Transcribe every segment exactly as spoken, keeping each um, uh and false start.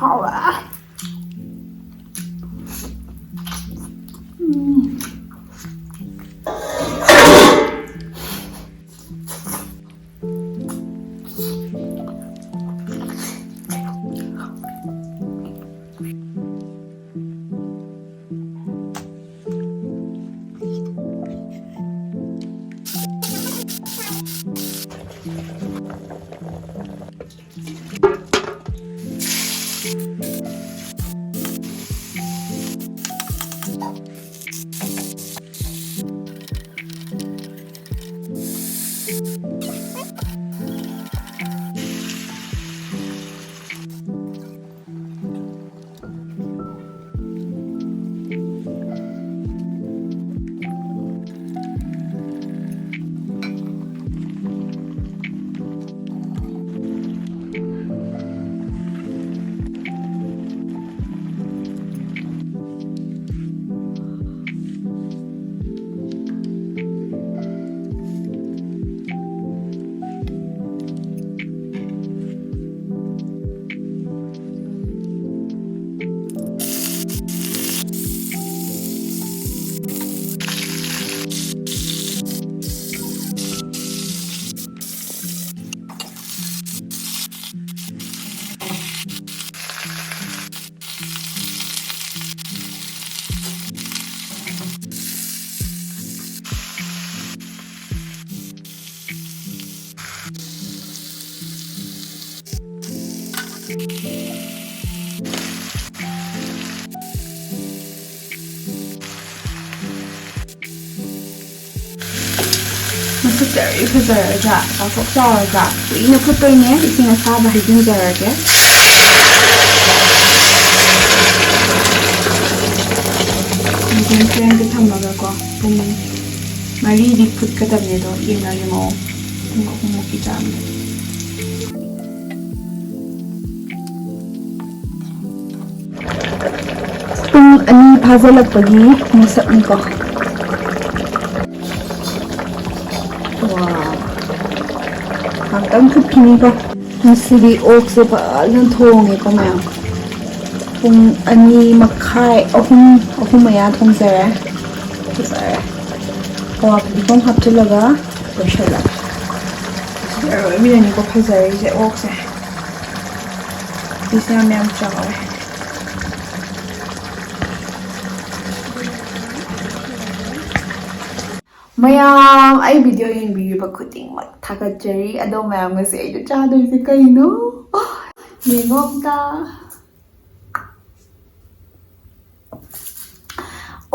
ꯍꯥꯎꯔꯦ꯫ ꯎꯝ꯫ ꯃꯁꯛ ꯖꯔꯤ ꯐꯖꯔꯗ꯭ꯔꯥ? ꯆꯥꯎꯊꯣꯛ ꯆꯥꯎꯔꯒ ꯀꯨꯏꯅ ꯐꯨꯠꯇꯣꯏꯅꯦ꯫ ꯏꯁꯤꯡ ꯑꯁꯥꯕ ꯍꯩꯖꯤꯟꯖꯔꯒꯦ꯫ ꯃꯤꯗꯤꯌꯝ ꯐ꯭ꯂꯦꯝꯗ ꯊꯝꯃꯒꯀꯣ ꯄꯨꯡ ꯃꯔꯤꯗꯤ ꯐꯨꯠꯀꯗꯕꯅꯦ꯫ ꯑꯗꯣ ꯌꯦꯡꯉꯒꯦ ꯃꯑꯣꯡ꯫ ꯄꯨꯡ ꯑꯍꯨꯝꯃꯨꯛꯀꯤ ꯆꯥꯡꯗ꯫ ꯄꯨꯡ ꯑꯅꯤ ꯐꯥꯖꯤꯜꯂꯛꯄꯒꯤ ꯃꯁꯛꯅꯤꯀꯣ꯫ ꯋꯥ꯫ ꯉꯥꯛꯇꯪ ꯐꯨꯠꯈꯤꯅꯤꯀꯣ꯫ ꯉꯁꯤꯗꯤ ꯑꯣꯛꯁꯦ ꯐꯖꯅ ꯊꯣꯡꯉꯦꯀꯣ ꯃꯌꯥꯝ꯫ ꯄꯨꯡ ꯑꯅꯤ ꯃꯈꯥꯏ, ꯑꯍꯨꯝ, ꯑꯍꯨꯝ ꯃꯌꯥ ꯊꯣꯡꯖꯔꯦ꯫ ꯐꯖꯔꯦ꯫ ꯍꯋꯥ ꯐꯗꯤꯒꯣꯝ ꯍꯥꯞꯆꯤꯜꯂꯒ ꯂꯣꯏꯁꯤꯜꯂꯒꯦ꯫ ꯑꯔꯣꯏꯕꯤꯗꯅꯤꯀꯣ ꯐꯖꯔꯤꯁꯦ ꯑꯣꯛꯁꯦ꯫ ꯄꯤꯁ ꯌꯥꯝ ꯌꯥꯝ ꯆꯥꯎꯔꯦ꯫ ꯃꯌꯥꯝ ꯑꯩ video ꯌꯦꯡꯕꯤꯔꯤꯕ ꯈꯨꯗꯤꯡꯃꯛ ꯊꯥꯒꯠꯆꯔꯤ꯫ ꯑꯗꯣ ꯃꯌꯥꯝ, ꯉꯁꯤ ꯑꯩꯅ ꯆꯥꯗꯣꯏꯁꯦ ꯀꯩꯅꯣ? ꯌꯦꯡꯉꯣ ꯑꯝꯇ꯫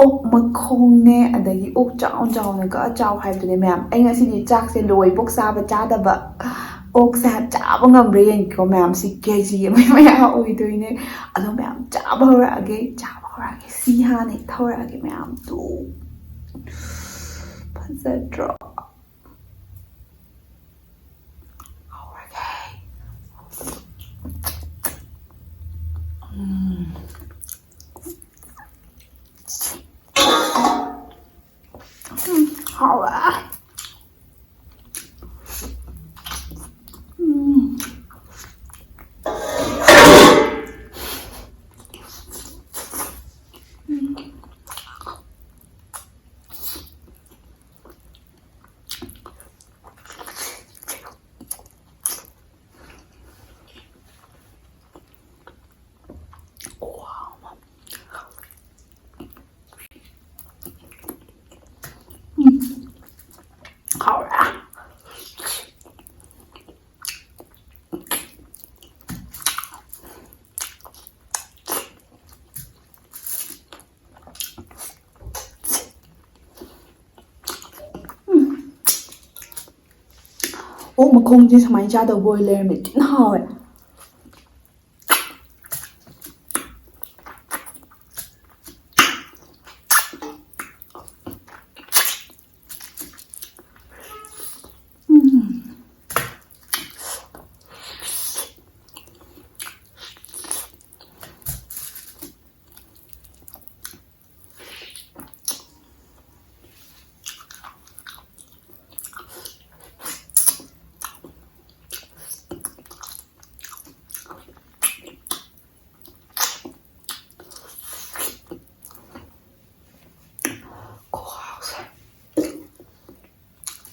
ꯑꯣꯛ ꯃꯈꯣꯡꯅꯦ, ꯑꯗꯒꯤ ꯑꯣꯛ ꯆꯥꯎ ꯆꯥꯎꯅ ꯀꯛꯑ ꯆꯥꯎ ꯍꯥꯏꯕꯗꯨꯅꯦ ꯃꯌꯥꯝ꯫ ꯑꯩ ꯉꯁꯤꯗꯤ ꯆꯥꯛꯁꯦ ꯂꯣꯏꯕꯣꯛ ꯆꯥꯕ ꯆꯥꯗꯕ, ꯑꯣꯛꯁꯦ ꯆꯥꯕ ꯉꯝꯕ꯭ꯔꯥ ꯌꯦꯡꯒꯦꯀꯣ ꯃꯌꯥꯝ꯫ ꯁꯤ KG ꯑꯃ ꯃꯌꯥ ꯑꯣꯏꯗꯣꯏꯅꯦ꯫ ꯑꯗꯣ ꯃꯌꯥꯝ ꯆꯥꯕ ꯍꯧꯔꯛꯑꯒꯦ, ꯆꯥꯕ ꯍꯧꯔꯛꯑꯒꯦ꯫ ꯁꯤ ꯍꯥꯟꯅ ꯍꯦꯛꯇ ꯍꯧꯔꯛꯑꯒꯦ ꯃꯌꯥꯝ꯫ ꯇꯨ꯫ ꯐꯖꯗ꯭ꯔꯣ? ꯍꯧꯔꯒꯦ꯫ ꯎꯝ꯫ ꯎꯝ, ꯍꯥꯎꯔꯦ꯫ ꯎꯝ꯫ ꯎꯝ꯫ ꯎꯝ꯫ ꯍꯥꯎꯔꯦ꯫ ꯑꯣꯛ ꯃꯈꯣꯡꯁꯦ ꯁꯨꯃꯥꯏꯅ ꯆꯥꯗꯧꯕ ꯑꯣꯏ ꯂꯩꯔꯝꯃꯦ꯫ ꯊꯤꯅ ꯍꯥꯎꯋꯦ꯫ ꯎꯝ꯫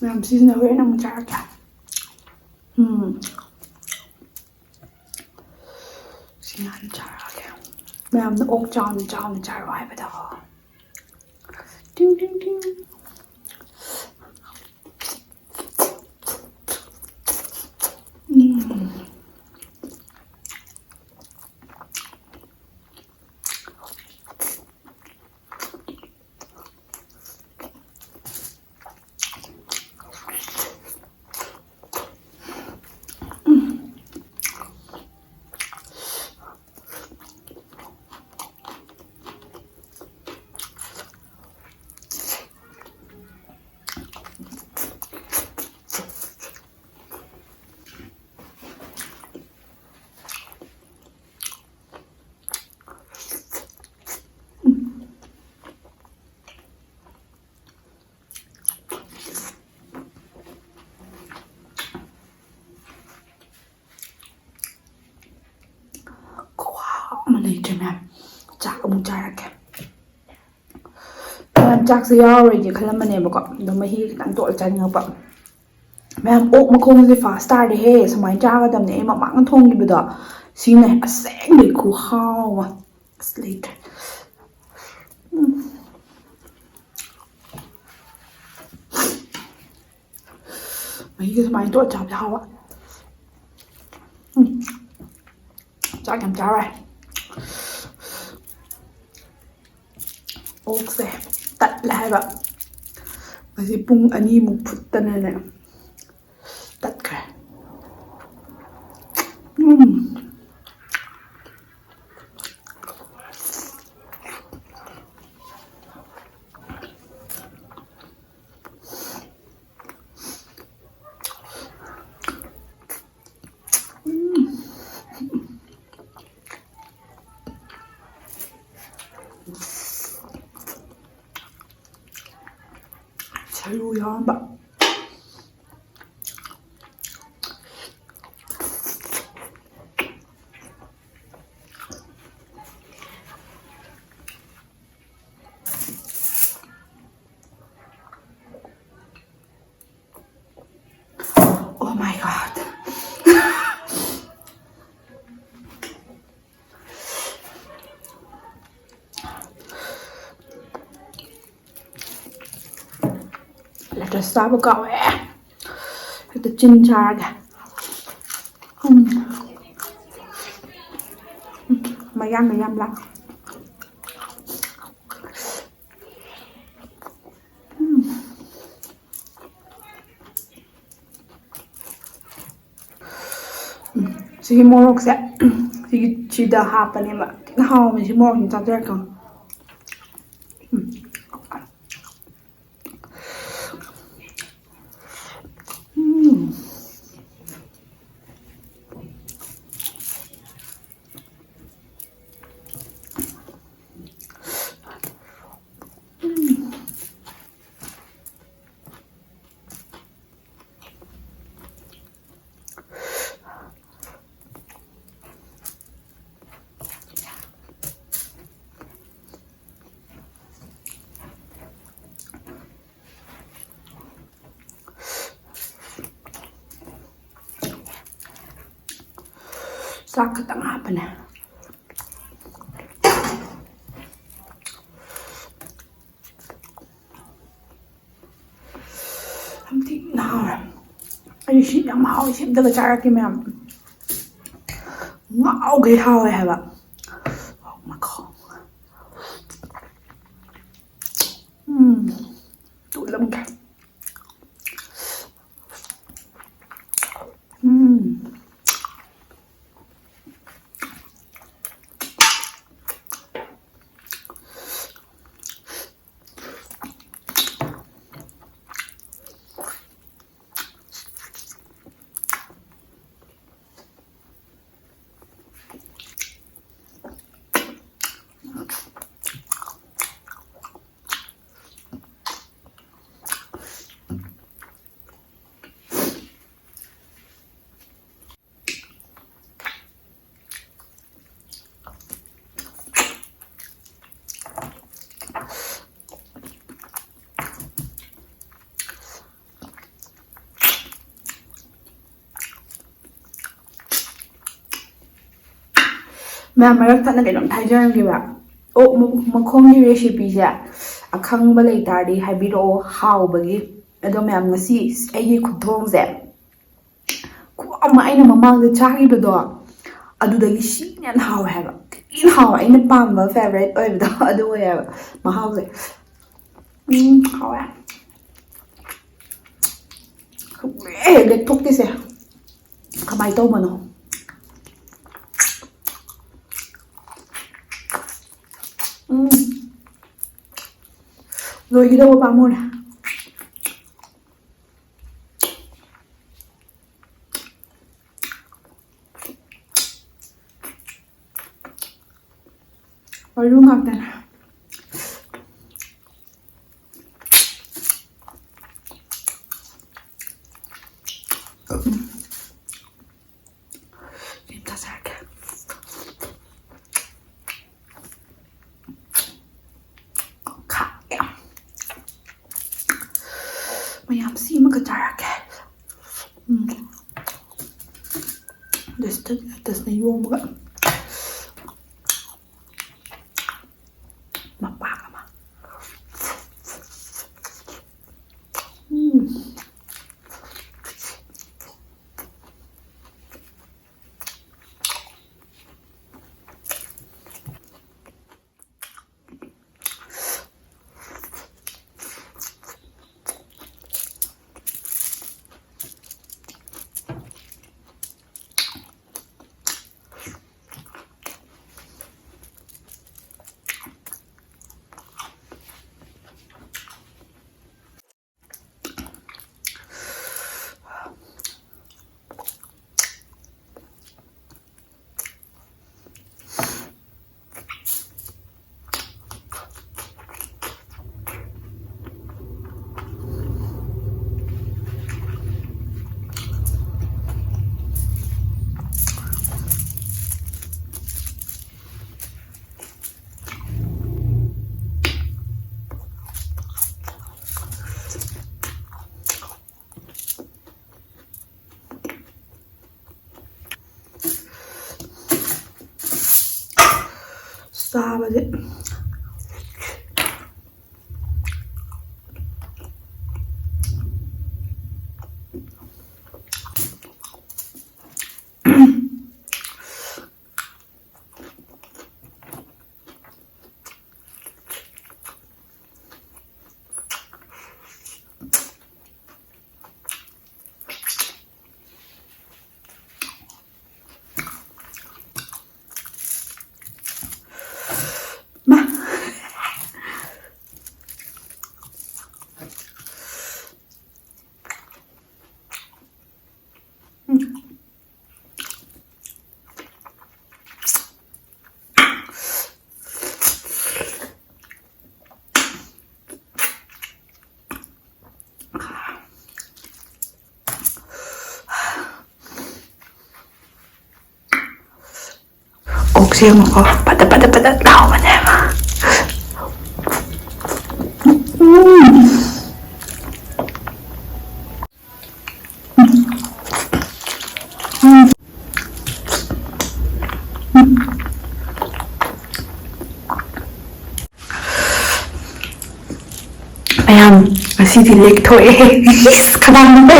ꯃꯌꯥꯝ ꯁꯤꯁꯤꯅ ꯍꯣꯔꯦꯟ ꯑꯃꯨꯛ ꯆꯥꯔꯛꯀꯦ꯫ ꯎꯝ꯫ ꯁꯤ ꯍꯥꯟꯅ ꯆꯥꯔꯛꯑꯒꯦ꯫ ꯃꯌꯥꯝꯅ ꯑꯣꯛ ꯆꯥꯎꯅ ꯆꯥꯎꯅ ꯆꯥꯔꯣ ꯍꯥꯏꯕꯗꯣ꯫ ꯇꯤꯡ, ꯇꯤꯡ, ꯇꯤꯡ꯫ ꯎꯝ꯫ ꯈꯨꯍꯥꯎ ꯑꯃ ꯂꯩꯇ꯭ꯔꯦ ꯃꯌꯥꯝ꯫ ꯆꯥꯛ ꯑꯃꯨꯛ ꯆꯥꯔꯛꯀꯦ꯫ ꯃꯌꯥꯝ ꯆꯥꯛꯁꯦ ꯌꯥꯎꯔꯔꯣꯏꯒꯦ ꯈꯜꯂꯝꯕꯅꯦꯕꯀꯣ, ꯑꯗꯣ ꯃꯍꯤ ꯈꯤꯇꯪ ꯇꯣꯠꯂ ꯆꯥꯅꯤꯡꯉꯛꯄ꯫ ꯃꯌꯥꯝ ꯑꯣꯛ ꯃꯈꯣꯡꯁꯦ ꯐꯥꯁ ꯇꯥꯔꯦꯍꯦ, ꯁꯨꯃꯥꯏꯅ ꯆꯥꯒꯗꯕꯅꯦ꯫ ꯑꯩ ꯃꯃꯥꯡꯗ ꯊꯣꯡꯈꯤꯕꯗꯣ ꯁꯤꯅ ꯑꯁꯦꯡꯕꯩ ꯈꯨꯍꯥꯎ ꯑꯃ꯫ ꯑꯁ, ꯂꯩꯇ꯭ꯔꯦ꯫ ꯎꯝ꯫ ꯃꯍꯤꯒ ꯁꯨꯃꯥꯏꯅ ꯇꯣꯠ ꯆꯥꯕꯁꯦ ꯍꯥꯎꯕ꯫ ꯎꯝ꯫ ꯆꯥꯛ ꯌꯥꯝ ꯆꯥꯔꯦ꯫ ꯑꯣꯛꯁꯦ ꯇꯠꯂꯦ ꯍꯥꯏꯕ꯫ ꯉꯁꯤ ꯄꯨꯡ ꯑꯅꯤꯃꯨꯛ ꯐꯨꯠꯇꯅꯅꯦ ꯇꯠꯈ꯭ꯔꯦ꯫ ꯎꯝ꯫ ꯁꯔꯨ ꯌꯥꯎꯔꯝꯕ꯫ ꯂꯦꯇꯁ ꯆꯥꯕ ꯀꯥꯎꯋꯦ꯫ ꯍꯦꯛꯇ ꯆꯤꯟ ꯆꯥꯔꯒꯦ꯫ ꯎꯝ꯫ ꯎꯝ, ꯃꯌꯥꯝ ꯃꯌꯥꯝ ꯂꯥꯛ꯫ ꯎꯝ꯫ ꯎꯝ, ꯁꯤꯒꯤ ꯃꯣꯔꯣꯛꯁꯦ, ꯁꯤꯒꯤ, ꯁꯤꯗ ꯍꯥꯞꯄꯅꯦꯕ꯫ ꯊꯤꯅ ꯍꯥꯎꯕꯅꯦ ꯁꯤ ꯃꯣꯔꯣꯛꯁꯤꯅ ꯆꯥꯖꯔꯛꯀꯅꯨ꯫ ꯎꯝ꯫ ꯎꯝ꯫ ꯆꯥꯛ ꯈꯛꯇꯪ ꯍꯥꯞꯄꯅꯦ꯫ ꯌꯥꯝ ꯊꯤꯅ ꯍꯥꯎꯔꯦ꯫ ꯑꯩ ꯁꯤ ꯌꯥꯝ ꯍꯥꯎꯋꯦ, ꯁꯤ ꯑꯝꯇꯒ ꯆꯥꯔꯛꯀꯦ ꯃꯌꯥꯝ꯫ ꯉꯥꯎꯈꯩ ꯍꯥꯎꯋꯦ ꯍꯥꯏꯕ꯫ ꯃꯈꯣꯡ꯫ ꯎꯝ꯫ ꯇꯨꯠꯂꯝꯒꯦ꯫ ꯎꯝ꯫ ꯃꯌꯥꯝ, ꯃꯔꯛ ꯊꯠꯅ ꯀꯩꯅꯣꯝ ꯍꯥꯏꯖꯔꯝꯒꯦꯕ꯫ ꯑꯣꯛ ꯃ-, ꯃꯈꯣꯡꯒꯤ recipeꯁꯦ ꯑꯈꯪꯕ ꯂꯩꯇꯥꯔꯗꯤ ꯍꯥꯏꯕꯤꯔꯛꯑꯣ, ꯍꯥꯎꯕꯒꯤ꯫ ꯑꯗꯣ ꯃꯌꯥꯝ, ꯉꯁꯤ ꯑꯩꯒꯤ ꯈꯨꯊꯣꯡꯁꯦ ꯈꯨ-, ꯑꯃ ꯑꯩꯅ ꯃꯃꯥꯡꯗ ꯆꯥꯈꯤꯕꯗꯣ, ꯑꯗꯨꯗꯒꯤ ꯁꯤꯅ ꯍꯦꯟꯅ ꯍꯥꯎꯋꯦ ꯍꯥꯏꯕ꯫ ꯊꯤꯅ ꯍꯥꯎꯋꯦ, ꯑꯩꯅ ꯄꯥꯝꯕ ꯐꯦꯚꯔꯥꯏꯠ ꯑꯣꯏꯕꯗꯣ ꯑꯗꯨ ꯑꯣꯏꯌꯦꯕ꯫ ꯃꯍꯥꯎꯁꯦ, ꯎꯝ, ꯍꯥꯎꯋꯦ꯫ ꯀꯨꯏꯔꯦ ꯂꯦꯛꯊꯣꯛꯇ꯭ꯔꯤꯁꯦ꯫ ꯀꯃꯥꯏꯅ ꯇꯧꯕꯅꯣ? ꯎꯝ, ꯂꯣꯏꯒꯗꯧꯕ ꯄꯥꯝꯃꯨꯔꯦ꯫ ꯃꯔꯨ ꯉꯥꯛꯇꯅꯦ꯫ ꯁꯤ ꯑꯝꯇ ꯆꯥꯔꯒꯦ꯫ ꯈꯥꯛꯑꯦ꯫ ꯃꯌꯥꯝ ꯁꯤ ꯑꯃꯒ ꯆꯥꯔꯒꯦ꯫ ꯎꯝ꯫ ꯂꯦꯇꯁꯅ ꯌꯣꯝꯃꯒ꯫ ꯃꯄꯥꯛ ꯑꯃ꯫ ꯎꯝ꯫ ꯆꯥꯕꯁꯦ ꯁꯦꯝꯃꯨꯀꯣ꯫ ꯄꯗ ꯄꯗ ꯄꯗ ꯂꯥꯎꯕꯅꯦꯕ꯫ ꯎꯝ꯫ ꯃꯌꯥꯝ, ꯉꯁꯤꯗꯤ ꯂꯦꯛꯊꯣꯛꯑꯦ꯫ ꯏꯁ, ꯀꯅꯥꯅꯣ?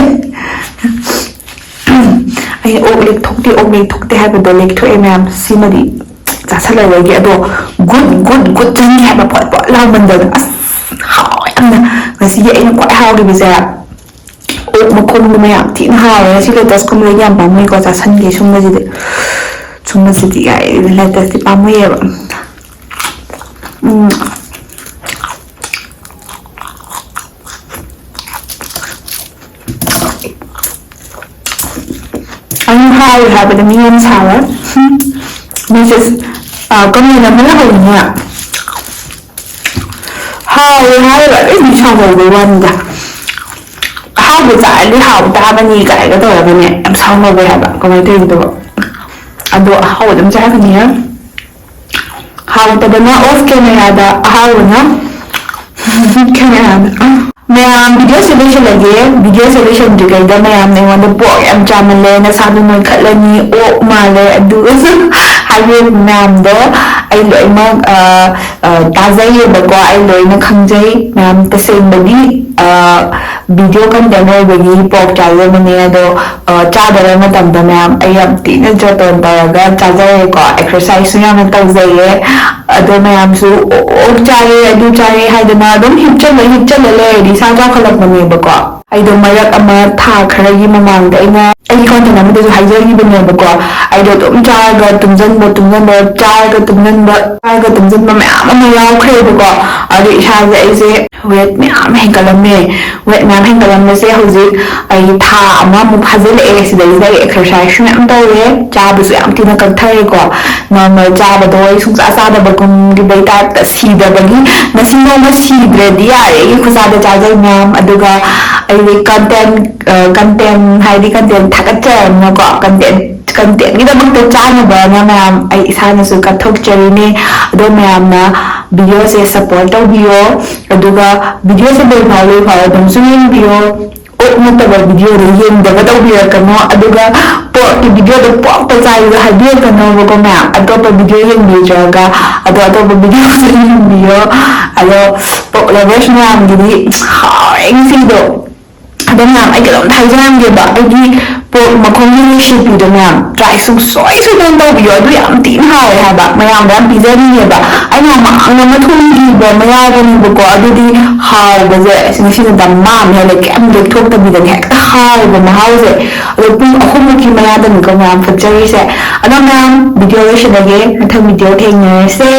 ꯑꯩ ꯑꯣꯛ ꯂꯦꯛꯊꯣꯛꯇꯦ, ꯑꯣꯛ ꯂꯦꯛꯊꯣꯛꯇꯦ ꯍꯥꯏꯕꯗꯣ ꯂꯦꯛꯊꯣꯛꯑꯦ ꯃꯌꯥꯝ꯫ ꯁꯤꯃꯗꯤ ꯆꯥꯁꯜꯂꯔꯣꯏꯒꯦ꯫ ꯑꯗꯣ ꯒꯨꯠ ꯒꯨꯠ ꯒꯨꯠ ꯆꯪꯉꯦ ꯍꯥꯏꯕ, ꯄꯣꯠ ꯄꯣꯠ ꯂꯥꯎꯃꯟꯗꯅ꯫ ꯑꯁ, ꯍꯥꯎꯋꯦ ꯌꯥꯝꯅ꯫ ꯉꯁꯤꯒꯤ ꯑꯩꯅ ꯈ꯭ꯋꯥꯏ ꯍꯥꯎꯈꯤꯕꯁꯦ ꯑꯣꯛ ꯃꯈꯣꯡꯗꯨꯃ ꯌꯥꯝ ꯊꯤꯅ ꯍꯥꯎꯋꯦ꯫ ꯉꯁꯤ ꯂꯣꯇꯁꯀꯨꯝꯕꯗꯤ ꯌꯥꯝ ꯄꯥꯝꯃꯨꯏꯀꯣ, ꯆꯥꯁꯟꯒꯦ ꯁꯨꯝꯕꯁꯤꯗꯤ꯫ ꯁꯨꯝꯕꯁꯤꯗꯤ ꯀꯥꯏ ꯂꯣꯇꯁꯇꯤ ꯄꯥꯝꯃꯨꯏꯌꯦꯕ꯫ ꯎꯝ꯫ ꯑꯩꯅ ꯍꯥꯎꯋꯦ ꯍꯥꯏꯕꯗ ꯃꯤ ꯌꯥꯝ ꯁꯥꯎꯋꯦ꯫ ꯃꯦꯁꯦꯁ, ꯑ, ꯀꯃꯦꯟ ꯑꯃ ꯂꯥꯛꯍꯧꯋꯤꯅꯦ꯫ ꯍꯥꯎꯋꯦ ꯍꯥꯏꯔꯒ ꯑꯗꯨꯝ ꯁꯥꯎꯍꯧꯕꯩ ꯋꯥꯅꯤꯗ꯫ ꯑꯍꯥꯎꯕ ꯆꯥꯔꯗꯤ ꯍꯥꯎ ꯇꯥꯕꯅꯤ ꯀꯥꯏꯅꯒ ꯇꯧꯔꯒꯅꯦ ꯌꯥꯝ ꯁꯥꯎꯍꯧꯋꯦ ꯍꯥꯏꯕ꯫ ꯀꯃꯥꯏꯅ ꯇꯧꯔꯤꯅꯣ? ꯑꯗꯣ ꯑꯍꯥꯎꯕ ꯑꯗꯨꯝ ꯆꯥꯒꯅꯤꯍꯦ꯫ ꯍꯥꯎꯇꯕꯅ off camera ꯗ, ꯑꯍꯥꯎꯕꯅ camera ꯗ꯫ ꯃꯌꯥꯝ, video ꯁꯦ ꯂꯣꯏꯁꯤꯜꯂꯒꯦ꯫ Video ꯁꯦ ꯂꯣꯏꯁꯤꯟꯗ꯭ꯔꯤꯉꯩꯗ ꯃꯌꯥꯝꯅ ꯑꯩꯉꯣꯟꯗ "ꯄꯣꯛ ꯌꯥꯝ ꯆꯥꯃꯜꯂꯦ, ꯅꯁꯥꯗꯣ ꯅꯣꯏꯈꯠꯂꯅꯤ, ꯑꯣꯛ ꯃꯥꯜꯂꯦ", ꯑꯗꯨ ꯍꯥꯏꯕ ꯃꯌꯥꯝꯗꯣ ꯑꯩ ꯂꯣꯏꯅꯃꯛ, ꯑ, ꯑ, ꯇꯥꯖꯩꯌꯦꯕꯀꯣ, ꯑꯩ ꯂꯣꯏꯅ ꯈꯪꯖꯩ꯫ ꯃꯌꯥꯝ, ꯇꯁꯦꯡꯕꯗꯤ, ꯑ, video content ꯑꯣꯏꯕꯒꯤ ꯄꯣꯛ ꯆꯥꯖꯕꯅꯦ, ꯑꯗꯣ ꯑ, ꯆꯥꯗꯕ ꯃꯇꯝꯗ ꯃꯌꯥꯝ ꯑꯩ ꯌꯥꯝ ꯊꯤꯅ ꯖꯣꯇꯣꯟ ꯇꯧꯔꯒ ꯆꯥꯖꯔꯦꯀꯣ, exercise ꯁꯨ ꯌꯥꯝꯅ ꯇꯧꯖꯩꯌꯦ꯫ ꯑꯗꯣ ꯃꯌꯥꯝꯁꯨ "ꯑꯣ, ꯑꯣꯛ ꯆꯥꯔꯦ, ꯑꯗꯨ ꯆꯥꯔꯦ" ꯍꯥꯏꯗꯅ ꯑꯗꯨꯝ ꯍꯤꯞꯆꯜꯂ, ꯍꯤꯞꯆꯜꯂ ꯂꯩꯔꯗꯤ ꯏꯁꯥ ꯆꯥꯎꯈꯠꯂꯛꯄꯅꯦꯕꯀꯣ꯫ ꯑꯩꯗꯣ ꯃꯔꯛ ꯑꯃ ꯊꯥ ꯈꯔꯒꯤ ꯃꯃꯥꯡꯗ ꯑꯩꯅ ꯑꯩꯒꯤ content ꯑꯃꯗꯁꯨ ꯍꯥꯏꯖꯈꯤꯕꯅꯦꯕꯀꯣ, ꯑꯩꯗꯣ ꯑꯗꯨꯝ ꯆꯥꯔꯒ ꯇꯨꯝꯁꯤꯟꯕ, ꯇꯨꯝꯁꯤꯟꯕ, ꯆꯥꯔꯒ ꯇꯨꯝꯁꯤꯟꯕ, ꯆꯥꯔꯒ ꯇꯨꯝꯁꯤꯟꯕ ꯃꯌꯥꯝ ꯑꯃ ꯌꯥꯎꯈ꯭ꯔꯦꯕꯀꯣ꯫ ꯑꯗꯣ ꯏꯁꯥꯁꯦ ꯑꯩꯁꯦ weight ꯃꯌꯥꯝ ꯍꯦꯟꯒꯠꯂꯝꯃꯦ꯫ Weight ꯃꯌꯥꯝ ꯍꯦꯟꯒꯠꯂꯝꯕꯁꯦ ꯍꯧꯖꯤꯛ ꯑꯩ ꯊꯥ ꯑꯃꯃꯨꯛ ꯐꯥꯖꯤꯜꯂꯛꯑꯦ꯫ ꯁꯤꯗꯩꯁꯤꯗ ꯑꯩ exercise ꯁꯨ ꯃꯌꯥꯝ ꯇꯧꯔꯦ, ꯆꯥꯕꯁꯨ ꯌꯥꯝ ꯊꯤꯅ ꯀꯛꯊꯔꯦꯀꯣ꯫ Normal ꯆꯥꯕꯗꯣ ꯑꯩ ꯁꯨꯡꯆꯥ ꯆꯥꯗꯕꯒꯨꯝꯒꯤꯕꯩ type ꯇ, ꯁꯤꯗꯕꯒꯤ, ꯉꯁꯤ ꯅꯣꯡꯃ ꯁꯤꯗ꯭ꯔꯗꯤ ꯌꯥꯔꯦ ꯑꯩꯒꯤ ꯈꯨꯆꯥꯗ ꯆꯥꯖꯩ ꯃꯌꯥꯝ꯫ ꯑꯗꯨꯒ ꯑꯩꯗꯤ content, ꯑ, content ꯍꯥꯏꯗꯤ content ꯊꯥꯒꯠꯆꯔꯕꯅꯤꯅꯀꯣ, content ꯀꯟꯇꯦꯟꯒꯤꯗꯃꯛꯇ ꯆꯥꯅꯕꯅ ꯃꯌꯥꯝ ꯑꯩ ꯏꯁꯥꯅꯁꯨ ꯀꯠꯊꯣꯛꯆꯔꯤꯅꯦ꯫ ꯑꯗꯣ ꯃꯌꯥꯝꯅ ꯚꯤꯗꯤꯑꯣꯁꯦ ꯁꯞꯄꯣꯔꯠ ꯇꯧꯕꯤꯌꯣ꯫ ꯑꯗꯨꯒ ꯚꯤꯗꯤꯑꯣꯁꯦ ꯂꯣꯏꯐꯥꯎ ꯂꯣꯏꯐꯥꯎ ꯑꯗꯨꯝꯁꯨ ꯌꯦꯡꯕꯤꯌꯣ꯫ ꯑꯣꯛ ꯅꯠꯇꯕ ꯚꯤꯗꯤꯑꯣꯗꯣ ꯌꯦꯡꯗꯕ ꯇꯧꯕꯤꯔꯛꯀꯅꯣ꯫ ꯑꯗꯨꯒ ꯄꯣꯔꯛꯀꯤ ꯚꯤꯗꯤꯑꯣꯗꯣ ꯄꯣꯔꯛꯇ ꯆꯥꯏꯕꯗꯣ ꯍꯥꯏꯕꯤꯔꯛꯀꯅꯣꯕꯀꯣ ꯃꯌꯥꯝ꯫ ꯑꯇꯣꯞꯄ ꯚꯤꯗꯤꯑꯣ ꯌꯦꯡꯕꯤꯗ꯭ꯔꯒ ꯑꯗꯣ ꯑꯇꯣꯞꯄ ꯚꯤꯗꯤꯑꯣꯁꯨ ꯌꯦꯡꯕꯤꯌꯣ꯫ ꯑꯗꯣ ꯄꯣꯔꯛ ꯂꯚꯔꯁ ꯃꯌꯥꯝꯒꯤꯗꯤ ꯍꯥꯎꯔꯦ ꯉꯁꯤꯗꯣ꯫ ꯑꯗꯣ ꯃꯌꯥꯝ ꯑꯩ ꯀꯩꯅꯣꯝꯇ ꯍꯥꯏꯖꯔꯝꯒꯦꯕ, ꯑꯩꯒꯤ ꯄꯣꯔꯛ ꯃꯈꯣꯡꯒꯤ ꯔꯦꯁꯤꯄꯤꯗꯣ ꯃꯌꯥꯝ ꯇ꯭ꯔꯥꯏ ꯁꯨꯡꯁꯣꯏ ꯁꯣꯏꯗꯅ ꯇꯧꯕꯤꯌꯣ꯫ ꯑꯗꯨ ꯌꯥꯝ ꯊꯤꯅ ꯍꯥꯎꯋꯦ ꯍꯥꯏꯕ, ꯃꯌꯥꯝꯗ ꯌꯥꯝ ꯄꯤꯖꯅꯤꯡꯉꯦꯕ꯫ ꯑꯩꯅ ꯃꯃꯥꯡ ꯑꯃ ꯊꯣꯡꯈꯤꯕ ꯑꯃ ꯌꯥꯎꯕꯅꯦꯕꯀꯣ, ꯑꯗꯨꯗꯤ ꯍꯥꯎꯕꯁꯦ ꯑꯁ ꯉꯁꯤꯅ ꯗꯝ ꯑꯃ ꯍꯦꯜꯂꯦ, ꯀꯩꯝ ꯂꯦꯛꯊꯣꯛꯇꯕꯤꯗꯅꯦ ꯍꯦꯛꯇ ꯍꯥꯎꯕ ꯃꯍꯥꯎꯁꯦ꯫ ꯑꯗꯣ ꯄꯨꯡ ꯑꯍꯨꯝꯃꯨꯛꯀꯤ ꯃꯌꯥꯗꯅꯤꯀꯣ ꯃꯌꯥꯝ ꯐꯨꯠꯆꯔꯤꯁꯦ꯫ ꯑꯗꯣ ꯃꯌꯥꯝ ꯚꯤꯗꯤꯑꯣ ꯂꯣꯏꯁꯤꯜꯂꯒꯦ, ꯃꯊꯪ ꯚꯤꯗꯤꯑꯣ ꯊꯦꯡꯅꯔꯁꯦ꯫